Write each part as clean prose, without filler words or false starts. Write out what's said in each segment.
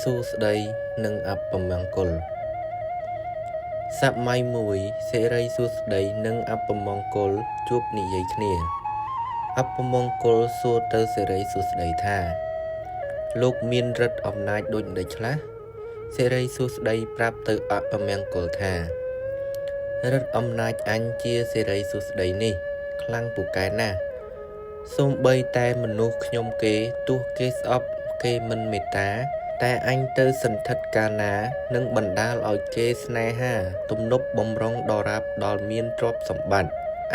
សួស្តីនិងអពមង្គលសម័យមួយសិរីសួស្តីនិងអពមង្គលជួបនិយាយគ្នាអពមង្គលសួរទៅសិរីសួស្តីថាលោកមានឫទ្ធិអំណាចដូចម្តេចខ្លះសិរីសួស្តីប្រាប់ទៅអពមង្គលថាឫទ្ធិអំណាចអញជាសិរីសួស្តីនេះខ្លាំងពូកែណាស់សូម្បីតែមនុស្សខ្ញុំគេទោះគេស្អប់គេមិនមេត្តាតែអញទៅសន្ធិដ្ឋកាលណានឹងបណ្ដាលឲ្យគេស្នេហាទំនប់បំរុងដរាបដល់មានទ្រព្យសម្បត្តិ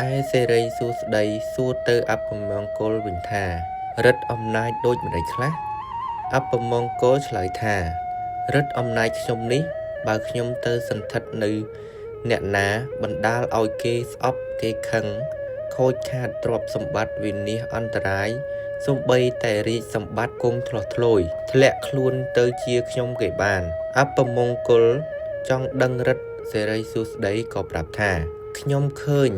ឯសិរីសួស្តីសួរទៅអពមង្គលវិញថាឫទ្ធិអំណាចដូចម្តេចខ្លះអពមង្គលឆ្លើយថាឫទ្ធិអំណាចខ្ញុំនេះបើខ្ញុំទៅសន្ធិដ្ឋនៅអ្នកណាបណ្ដាលឲ្យគេស្អប់គេខឹងខូចខាតទ្រព្យសម្បត្តិវិនាសអន្តរាយសូម្បីតែរាជសម្បត្តិគង់ថ្លោះធ្លោយធ្លាក់ខ្លួនទៅជាខ្ញុំគេបានអពមង្គលចង់ដឹងឫទ្ធិសិរីសួស្តីក៏ប្រាប់ថាខ្ញុំឃើញ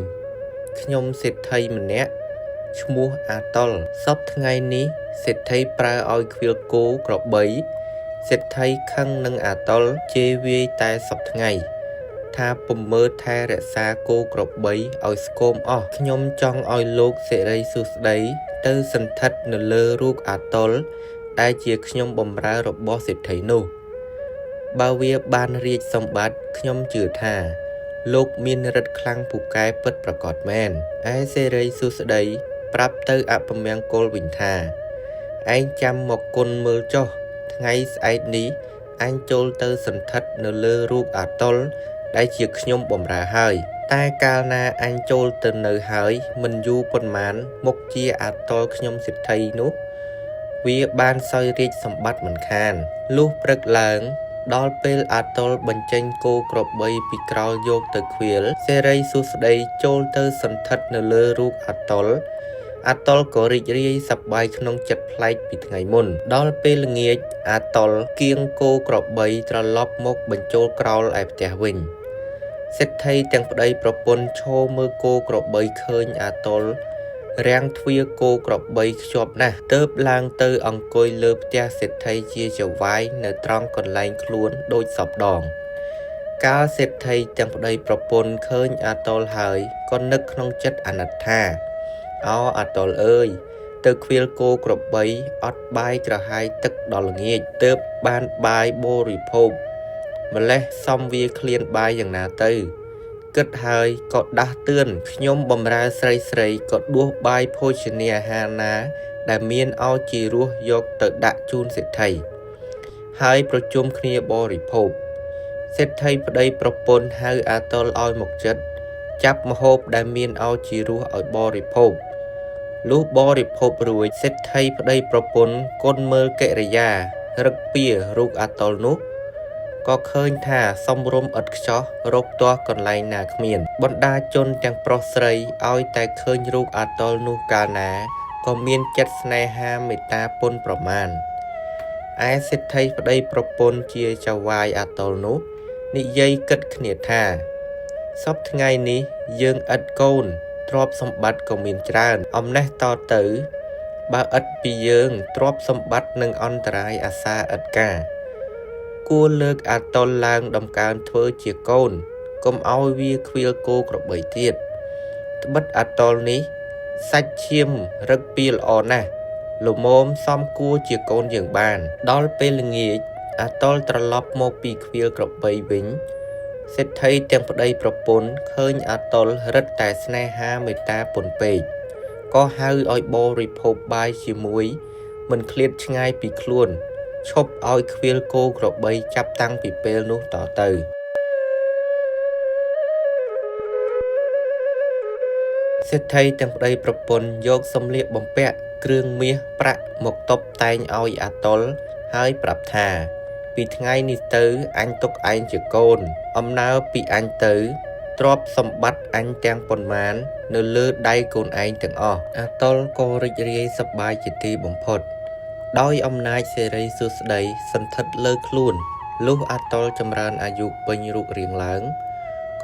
ខ្ញុំសេដ្ឋីម្នាក់ឈ្មោះអាតុលសព្វថ្ងៃនេះសេដ្ឋីប្រើឲ្យខ្វៀលគោក្របីសេដ្ឋីខឹងនឹងអាតុលជេរវាយតែសព្វថ្ងៃថាពុំមើលថែរក្សាគោក្របីឲ្យស្គមអស់ខ្ញុំចង់ឲ្យលោកសិរីសួស្តីទៅសន្ធិដ្ឋនៅលើរូបអាតុលដែលជាខ្ញុំបម្រើរបស់សេដ្ឋីនោះបើវាបានរាជសម្បត្តិខ្ញុំជឿថាលោកមានឫទ្ធិខ្លាំងពូកែពិតប្រាកដមែនឯសិរីសួស្តីប្រាប់ទៅអពមង្គលវិញថាឯងចាំមកគុណមើលចុះថ្ងៃស្អែកនេះអញចូលទៅសន្ធិដ្ឋនៅលើរូបអាតុលដែលជាខ្ញុំបម្រើហើយតែកាលណាអញចូលទៅនៅហើយមិនយូរប៉ុន្មានមុខជាអាតុលខ្ញុំសេដ្ឋីនោះវាបានសោយរាជសម្បត្តិមិនខានលុះព្រឹកឡើងដល់ពេលអាតុលបញ្ចេញគោក្របីពីក្រោលយកទៅខ្វៀលសិរីសួស្តីចូលទៅសន្ធិដ្ឋនៅលើរូបអាតុលអាតុលក៏រីករាយសប្បាយក្នុងចិត្តប្លែកពីថ្ងៃមុនដល់ពេលល្ងាចអាតុលគៀងគោក្របីត្រឡប់មកបញ្ចូលក្រោលឯផ្ទះវិញសេដ្ឋីទាំងប្តីប្រពន្ធឈរមើលគោក្របីឃើញអាតុលរាំងទ្វារគោក្របីខ្ជាប់ណាស់ទើបឡើងទៅអង្គុយលើផ្ទះសេដ្ឋីជាចៅហ្វាយនៅត្រង់កន្លែងខ្លួនដូចសព្វដងកាលសេដ្ឋីទាំងប្តីប្រពន្ធឃើញអាតុលហើយក៏នឹកក្នុងចិត្តអាណិតថាអោអាតុលអើយទៅខ្វៀលគោក្របីអត់បាយក្រហាយទឹកដល់ល្ងាចទើបបានបាយបរិភោគម្លេះសំវាឃ្លានបាយយ៉ាងណាទៅគិតហើយក៏ដាស់តឿនខ្ញុំបំរើស្រីៗក៏ដួសបាយភោជនាអាហារណាដែលមានឲ្យជារសយកទៅដាក់ជូនសេដ្ឋីហើយប្រជុំគ្នាបរិភោគសេដ្ឋីប្តីប្រពន្ធហៅអាតុលឲ្យមកចិត្តចាប់ម្ហូបដែលមានឲ្យជារសឲ្យបរិភោគលុះបរិភោគរួចសេដ្ឋីប្តីប្រពន្ធគុណមើលកិរិយារឹកពៀរូបអាតុលនោះក៏ឃើញថាសមរម្យឥតខ្ចោះរកទាស់កន្លែងណាគ្មានបណ្ដាជនទាំងប្រុសស្រីឲ្យតែឃើញរូបអាតុលនោះកាលណាក៏មានចិត្តស្នេហាមេត្តាពន់ប្រមាណឯសេដ្ឋីប្តីប្រពន្ធជាចៅហ្វាយអាតុលនោះនិយាយគិតគ្នាថាសព្វថ្ងៃនេះយើងឥតកូនទ្រព្យសម្បត្តិក៏មានច្រើនអំណេះតទៅបើឥតពីយើងទ្រព្យសម្បត្តិនឹងអន្តរាយអាសាឥតការគួរលើកអាតុលឡើងដំកើងធ្វើជាកូនកុំឲ្យវាខ្វៀលគោក្របីទៀតត្បិតអាតុលនេះសាច់ឈាមរឹកពីល្អណាស់ល្មមសំគួរជាកូនយើងបានដល់ពេលល្ងាចអាតុលត្រឡប់មកពីខ្វៀលក្របីវិញសេដ្ឋីទាំងប្តីប្រពន្ធឃើញអាតុលរឹតតែស្នេហាមេត្តាពន់ពេកក៏ហៅឲ្យបរិភោគបាយជាមួយមិនឃ្លាតឆ្ងាយពីខ្លួនឈប់ឲ្យខ្វៀលគោក្របីចាប់តាំងពីពេលនោះតទៅសេដ្ឋីទាំងប្តីប្រពន្ធយកសម្លៀកបំពាក់គ្រឿងមាសប្រាក់មកតុបតែងឲ្យអាតុលហើយប្រាប់ថាពីថ្ងៃនេះទៅអញទុកឯងជាកូនអំណើពីអញទៅទ្រព្យសម្បត្តិអញទាំងប៉ុន្មាននៅលើដៃកូនឯងទាំងអស់អាតុលក៏រីករាយសប្បាយជាទីបំផុតដោយអំណាចសិរីសួស្តីសន្ធិដ្ឋលើខ្លួនលុះអាតុលចម្រើនអាយុពេញរូបរាងឡើង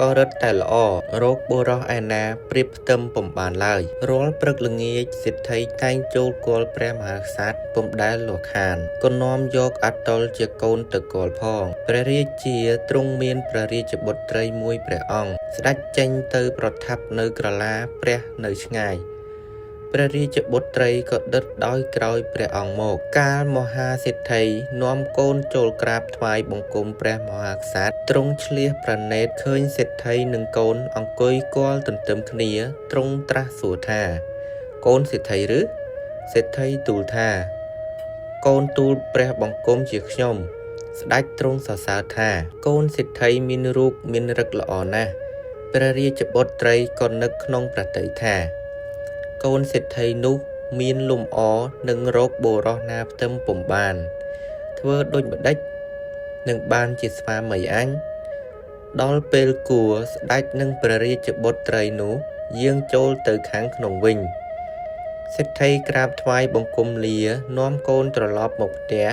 ក៏រឹតតែល្អ រកបុរសឯណាប្រៀបផ្ទឹមពុំបានឡើយ រាល់ព្រឹកល្ងាចសេដ្ឋីតែងចូលគាល់ព្រះមហាក្សត្រពុំដែលលះខាន ក៏នាំយកអាតុលជាកូនទៅគាល់ផង ព្រះរាជាទ្រង់មានព្រះរាជបុត្រីមួយព្រះអង្គ ស្ដេចចេញទៅប្រថាប់នៅក្រឡាព្រះនៅឆ្ងាយ ព្រះរាជបុត្រីក៏ដិតដោយក្រោយព្រះអង្គមក កាលមហាសេដ្ឋីនាំកូនចូលក្រាបថ្វាយបង្គំព្រះមហាក្សត្រ ទ្រង់ឈ្លៀសព្រះនេត្រឃើញសេដ្ឋីនិងកូនអង្គុយគាល់ទន្ទឹមគ្នា ទ្រង់ត្រាស់សួរថា កូនសេដ្ឋីឬ សេដ្ឋីទូលថា កូនទូលព្រះបង្គំជាខ្ញុំ ស្ដេចទ្រង់សរសើរថា កូនសេដ្ឋីមានរូបមានឫកល្អណាស់ ព្រះរាជបុត្រីក៏នឹកក្នុងព្រះទ័យថា កូនសេដ្ឋីនោះមានលំអនឹងរកបុរសណាផ្ទឹមពុំបាន ធ្វើដូចម្តេចនឹងបានជាស្វាមីអញ ដល់ពេលគួរស្ដេចនិងព្រះរាជបុត្រីនោះយាងចូលទៅខាងក្នុងវិញ សេដ្ឋីក្រាបថ្វាយបង្គំលានាំកូនត្រឡប់មកផ្ទះ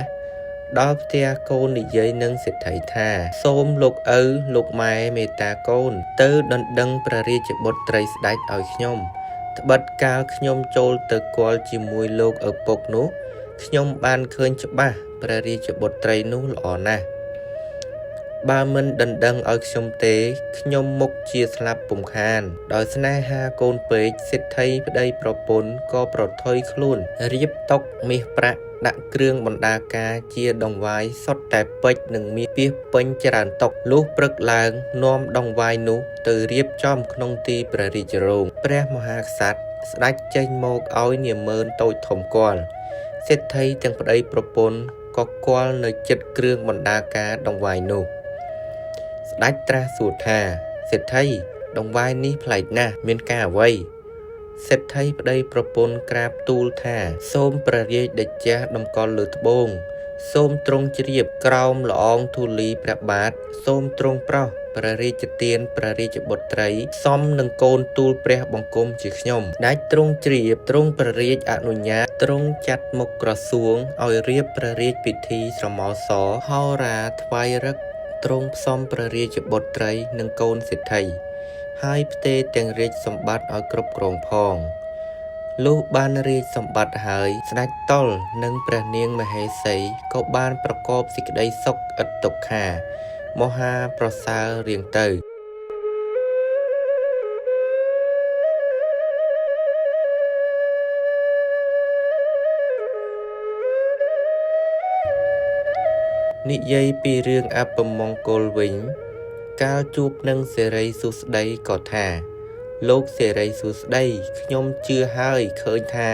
ដល់ផ្ទះកូននិយាយនឹងសេដ្ឋីថា សូមលោកឪលោកម៉ែមេត្តាកូន ទៅដណ្ដឹងព្រះរាជបុត្រីស្ដេចឲ្យខ្ញុំ ត្បិតកាលខ្ញុំចូលទៅគាល់ជាមួយលោកឪពុកនោះ ខ្ញុំបានឃើញច្បាស់ព្រះរាជបុត្រីនោះល្អណាស់ បើមិនដណ្ដឹងឲ្យខ្ញុំទេ ខ្ញុំមុខជាស្លាប់ពុំខាន ដោយស្នេហាកូនពេក សេដ្ឋីប្តីប្រពន្ធក៏ប្រថុយខ្លួន រៀបតុមាសប្រាក់ដាក់គ្រឿងបណ្ដាការជាដង្វាយសុទ្ធតែពេជ្រនិងមាសពាសពេញច្រើនតុ លុះព្រឹកឡើងនាំដង្វាយនោះទៅរៀបចំក្នុងទីព្រះរាជរោង ព្រះមហាក្សត្រស្ដេចចេញមកឲ្យនាម៉ឺនតូចធំគាល់ សេដ្ឋីទាំងប្តីប្រពន្ធក៏គាល់នៅជិតគ្រឿងបណ្ដាការដង្វាយនោះ ស្ដេចត្រាស់សួរថា សេដ្ឋីដង្វាយនេះប្លែកណាស់ មានការអ្វី សេដ្ឋីប្តីប្រពន្ធក្រាបទូលថា សូមព្រះរាជតេជះតម្កល់លើត្បូង សូមទ្រង់ជ្រាបក្រោមល្អងធូលីព្រះបាទ សូមទ្រង់ប្រោសព្រះរាជទានព្រះរាជបុត្រី សមនឹងកូនទូលព្រះបង្គំជាខ្ញុំ ដាច់ទ្រង់ជ្រាបទ្រង់ព្រះរាជអនុញ្ញាតទ្រង់ចាត់មុខក្រសួងឲ្យរៀបព្រះរាជពិធីស្រមោសរហោរាថ្វាយឫកទ្រង់ផ្សំព្រះរាជបុត្រីនិងកូនសេដ្ឋី ហើយផ្ទេរទាំងរាជសម្បត្តិឲ្យគ្រប់គ្រងផង លុះបានរាជសម្បត្តិហើយ ស្ដេចតុលនិងព្រះនាងមហេសីក៏បានប្រកបសេចក្តីសុខឥតទុក្ខា មហាប្រសើររៀងទៅ និយាយពីរឿងអពមង្គលវិញ កាលជួបនឹងសិរីសួស្តីក៏ថា លោកសិរីសួស្តី ខ្ញុំជឿហើយឃើញថា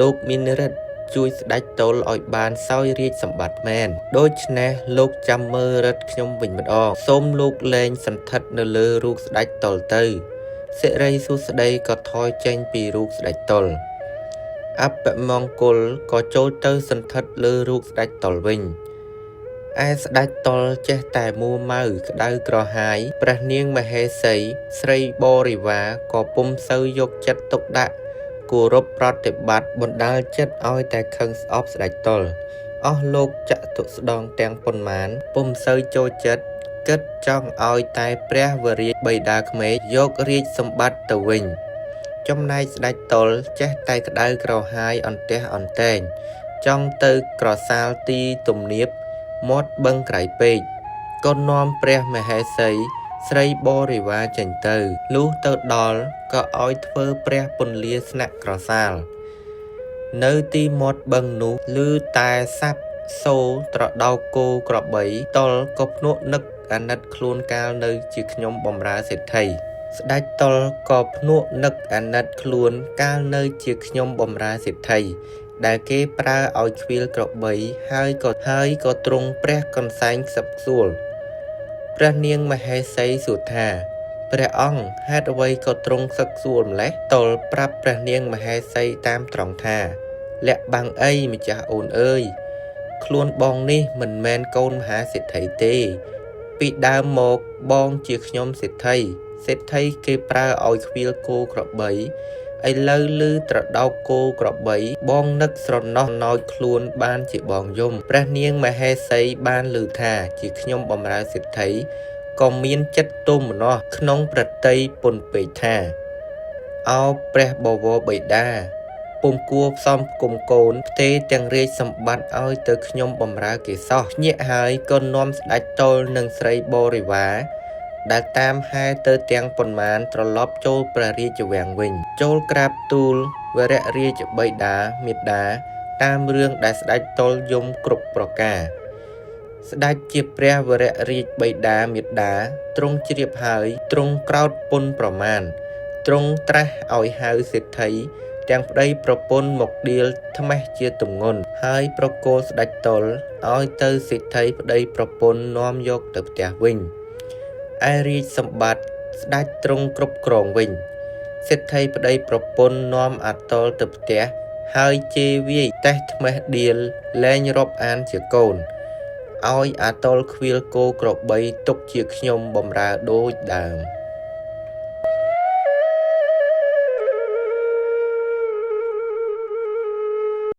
លោកមានឫទ្ធិជួយស្ដេចតុលឲ្យបានសោយរាជសម្បត្តិមែន ដូច្នេះលោកចាំមើលឫទ្ធិខ្ញុំវិញម្ដង សូមលោកលែងសន្ធិដ្ឋនៅលើរូបស្ដេចតុលទៅ សិរីសួស្តីក៏ថយចេញពីរូបស្ដេចតុល អពមង្គលក៏ចូលទៅសន្ធិដ្ឋលើរូបស្ដេចតុលវិញ ឯស្ដេចតុលចេះតែមួម៉ៅក្តៅក្រហាយ ព្រះនាងមហេសីស្រីបរិវារក៏ពុំសូវយកចិត្តទុកដាក់គោរពប្រតិបត្តិបណ្ដាលចិត្តឲ្យតែខឹងស្អប់ស្ដេចតុល អស់លោកចតុស្ដងទាំងប៉ុន្មាន ពុំសូវចូលចិត្តគិតចង់ឲ្យតែព្រះវរាជបិតាក្មេកយករាជសម្បត្តិទៅវិញ ចំណែកស្ដេចតុលចេះតែក្តៅក្រហាយអន្ទះអន្ទែង ចង់ទៅក្រសាលទីទំនាបមាត់បឹងក្រៃពេក ក៏នាំព្រះមហេសីស្រីបរិវារចេញទៅ លុះទៅដល់ក៏ឲ្យធ្វើព្រះពន្លាស្នាក់ក្រសាល នៅទីមាត់បឹងនោះឮតែស័ព្ទសូរត្រដោកគោក្របី តុលក៏ភ្នក់នឹកអាណិតខ្លួនកាលនៅជាខ្ញុំបម្រើសេដ្ឋី ស្ដេចតុលក៏ភ្នក់នឹកអាណិតខ្លួនកាលនៅជាខ្ញុំបម្រើសេដ្ឋី ដែលគេប្រើឲ្យខ្វៀលក្របីហើយក៏ហើយក៏ទ្រង់ព្រះកន្សែងខ្សឹបខ្សួល ព្រះនាងមហេសីសួរថា ព្រះអង្គហេតុអ្វីក៏ទ្រង់ខ្សឹកខ្សួលម្ល៉េះ តុលប្រាប់ព្រះនាងមហេសីតាមត្រង់ថា លាក់បាំងអីម្ចាស់អូនអើយ ខ្លួនបងនេះមិនមែនកូនមហាសេដ្ឋីទេ ពីដើមមកបងជាខ្ញុំសេដ្ឋី សេដ្ឋីគេប្រើឲ្យខ្វៀលគោក្របី ឥឡូវឮត្រដោកគោក្របី បងនឹកស្រណោះណោចខ្លួនបានជាបងយំ ព្រះនាងមហេសីបានឮថាជាខ្ញុំបម្រើសេដ្ឋី ក៏មានចិត្តទោមនស្សក្នុងព្រះទ័យពន់ពេកថា ឱព្រះបវរបិតា ពុំគួរផ្សំផ្គុំកូនផ្ទេរទាំងរាជសម្បត្តិឲ្យទៅខ្ញុំបម្រើគេសោះភ្ញាក់ហើយក៏នាំស្ដេចតុលនិងស្រីបរិវារដែលតាមហែទៅទាំងប៉ុន្មានត្រឡប់ចូលព្រះរាជវាំងវិញ ចូលក្រាបទូលវររាជបិតាមាតាតាមរឿងដែលស្ដេចតុលយំគ្រប់ប្រការ ស្ដេចជាព្រះវររាជបិតាមាតាទ្រង់ជ្រាបហើយទ្រង់ក្រោធពន់ប្រមាណទ្រង់ត្រាស់ឲ្យហៅសេដ្ឋីទាំងប្តីប្រពន្ធមកដៀលត្មេះជាទម្ងន់ហើយប្រគល់ស្ដេចតុលឲ្យទៅសេដ្ឋីប្តីប្រពន្ធនាំយកទៅផ្ទះវិញឯរាជសម្បត្តិស្ដេចទ្រង់គ្រប់គ្រងវិញសេដ្ឋីប្តីប្រពន្ធនាំអាតុលទៅផ្ទះហើយជេរវាយតេះត្មេះដៀលលែងរាប់អានជាកូនឲ្យអាតុលខ្វៀលគោក្របីទុកជាខ្ញុំបំរើដូចដើម។